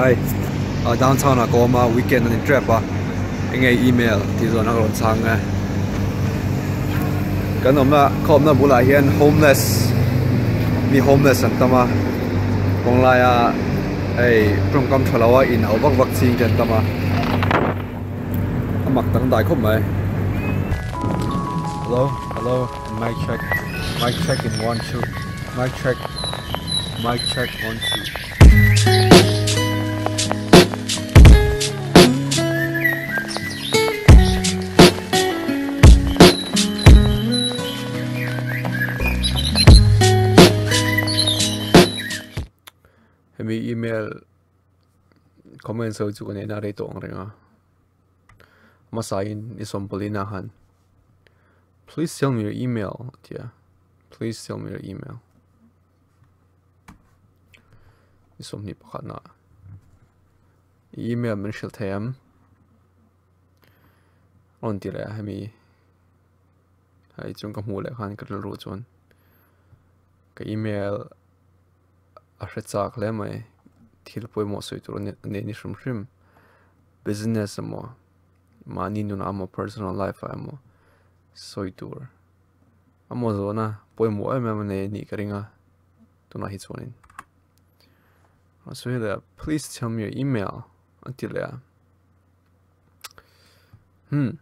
Hi downtown ah ka awm a weekend a ni tep a enge email tih zawhna ka rawn chhang e kan awmna ka awmna bulah hian homeless mi homeless an tam a kawng laia hei tawngkam tha lo a in auh vak vak ching te an tam a a mak dangdai khawp mai hello hello mic check mic check in 1 2 mic check mic check 1 2. Hemi email comments ho chu ka neihna rei tawh ang reng a hmasain i sawmpawlina han please tell me your email a ti a please tell me your email. I 21 ah i email min hrilh thei em? A rawn ti leh a hemi hei chung ka hmuh leh khan ka rilru chuan ka email a hre chak hle mai thil pawimawh sawi tur a nei ni hrim hrim business emaw mahni nunah emaw personal life ah emaw sawi tur a maw zawhna pawimawh em em a nei a nih ka ring a tunah hi chuanin a sawi leh a please tell me your email a ti leh a hmm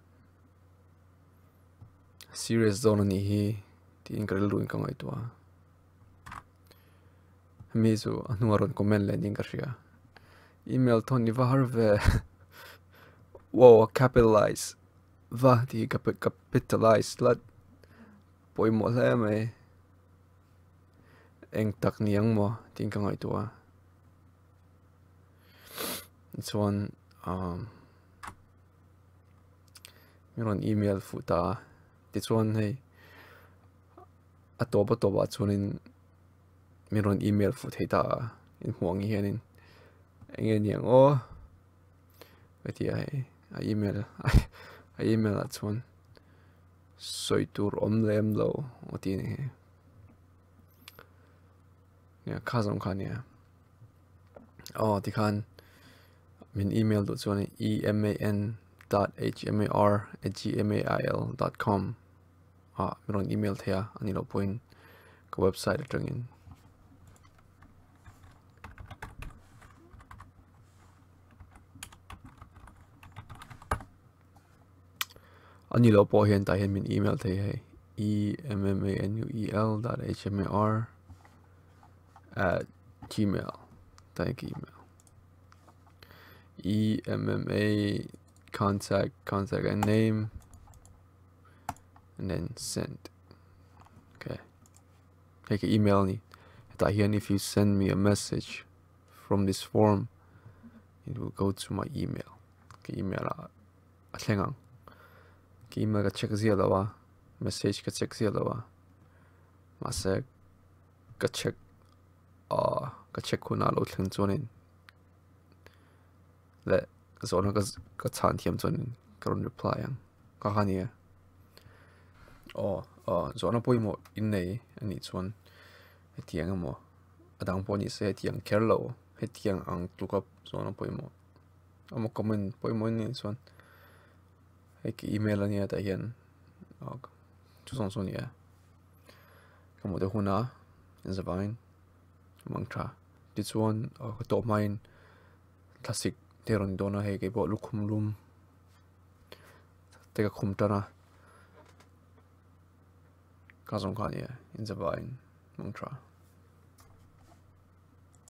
serious dawn a nih hi tiin ka rilru in ka ngaihtuah a hemi chu a hnungah rawn comment leh niin ka hria email thawn i va har ve wow capitalize Va tih hi capitalize tlat pawimawh hle mai eng tak ni ang maw tiin ka ngaihtuah a chuan ah min rawn email fuh ta a tichuan hei a tawp a tawp ah chuanin min rawn email fuh thei ta a inhmuh ang hianin eng nge ni ang aw. Heti a hei a email a email ah chuan sawi tur awm lem lo a ti a ni hi nia kha zawng kha a nia aw tikhan min email duh chuan e m a n dot h m a r at g m a i l dot com ah min rawn email thei a a nih loh pawhin ka website atangin. A ni loh pawh hian tah hian min email thei hei e m m a n u e l dot h m a r at gmail tah hian ka email e m m a contact contact and name and then send okay hei ka email a ni hetah hian if you send me a message from this form it will go to my email ka email ah a thleng ang ka email ka check ziah lo a message ka check ziah lo a mahse ka check ah ka check hunah a lo thleng chuanin leh zawhna ka ka chhan thiam chuanin ka rawn reply ang ka kha nia aw aw zawhna pawimawh in nei anih chuan hetiang emaw. A dang pawh ni se hetiang kher lo hetiang ang tluka chuan a pawimawh emaw comment pawimawh anih chuan hei ka email ania tah hian chu zawng chu a ni e ka hmuh deuh hun a zavangin mang tha tichuan ka tawh hmain thlasik te a rawn dawn a hei keipawh lukhum lum te ka khum tan a ka zawng kha a ni e inzavangin mang tha.